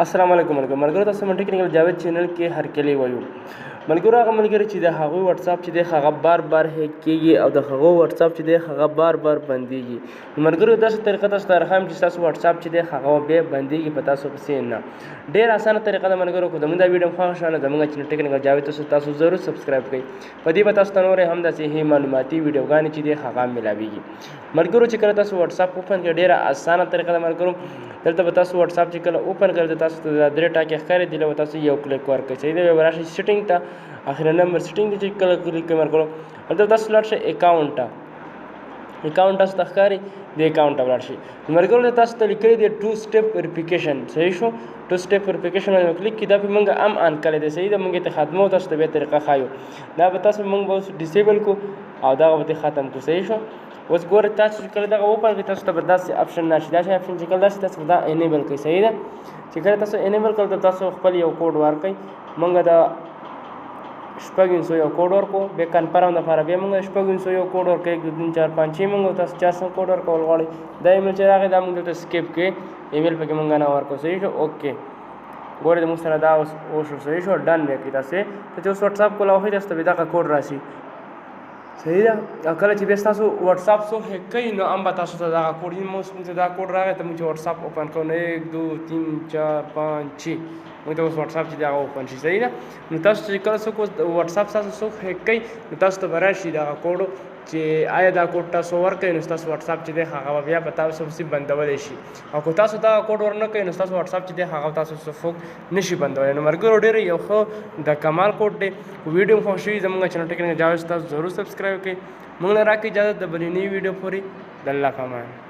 السلام علیکم ملګرو، تاسو مونږ ټیکنیکل جاوید چینل کې هرکلی وایو. ملګرو، هغه ملګري چې د هغوی واتساپ چې دی هغه بار بار هیک کیږي او د هغو واتساپ چې دی هغه بار بار بندیږي. ملګرو، داسې طریقه تاسو ته راښیم چې ستاسو واتساپ چې دی هغه بیا بندیږي په تاسو پسې نه. ډېر اسانه طریقه ده ملګرو. که زموږ دا ویډیو خوښه شوه نو زموږ چینل ټیکنیکل جاوید تاسو ضرور سبسکرایب کړئ. په دې به تاسو ته نورې هم داسې معلوماتي ویډیوګانې چې دی هغه میلاویږي. ملګرو، چې کله تاسو واتساپ اوپن کړئ، ډېره اسانه طریقه ده ملګرو. دلته به تاسو واتساپ چې کله اوپن کړئ، تاسو ته دا درې ټاکې ښکاري، دې له به تاسو یو کلیک ورکړئ. صحیح ده، بیا به راشئ سیټینګ ته، اخري نمبر سیټینګ ته چې کله کلیک کړئ ملګرو، هلته تاسو لاړ شئ اکاونټ ته. اکاونټ تاسو ته ښکاري، دې اکاونټ ته ولاړ شئ. ملګرو، تاسو ته لیکلي دي ټو سټیپ وریفیکیشن. صحیح شو، ټو سټیپ وریفیکیشن باندې کلیک کړئ. دا پې موږ هم آن کړی دی. صحیح ده، موږ یې ته ختمو، تاسو ته بیا طریقه ښایو. دا به تاسو موږ به اوس ډیسیبل کړو او دغه به ترې ختم کړو. صحیح شو، اوس ګورئ تاسو چې کله دغه اوپن کړئ، تاسو ته به داسې اپشن راشي. داسې اپشن چې کله راشي، تاسو به دا انیبل کړئ. صحیح ده، چې کله تاسو انیبل کړئ، تاسو خپل یو کوډ ورکړئ. موږ د 600 یو کوډ ورکړو، بیا کنفرم دپاره بیا موږ 600 یو کوډ ورکړو. 1 2 3 4 5 6 موږ تاسو 400 کوډ ورکول غواړئ. دا ایمیل چې راغی، دا موږ دلته سکیپ کړئ، ایمیل پکې موږ نه ورکړو. صحیح شو، اوکې ګورئ موږ سره دا اوس وشو. صحیح شو، ډن به کړئ تاسې. ته چې اوس واتساپ کولی وښیي، تاسو ته به دغه کوډ راشي. صحیح ده، او کله چې بیا ستاسو واتساپ څوک هیک کوي، نو هم به تاسو ته دغه کوډ، اوس موږ ته دا کوډ راغی، ته موږ چې واتساپ اوپن کوو، نو 1 2 3 4 5 6 موږ ته اوس واتساپ چې دی هغه اوپن شي. صحیح ده، نو تاسو چې کله څوک اوس واتساپ ستاسو څوک هیک کوي، نو تاسو ته به راشي دغه کوډ چې آیا دا کوډ تاسو ورکړئ، نو ستاسو واتساپ چې دی هغه به بیا په تاسو پسې بندولی شي. او که تاسو دغه کوډ ورنه کړئ، نو ستاسو واتساپ چې دی هغه تاسو څوک نشي بندولی. نو ملګرو، ډېر یو ښه د کمال کوډ دی. ویډیو مو خوښ شوي، زموږ چینل ټیکنیکل جاوید تاسو ضرور سبسکرایب کړئ. موږ له راکړئ اجازه د بلې نوې ویډیو پورې. د الله په امان.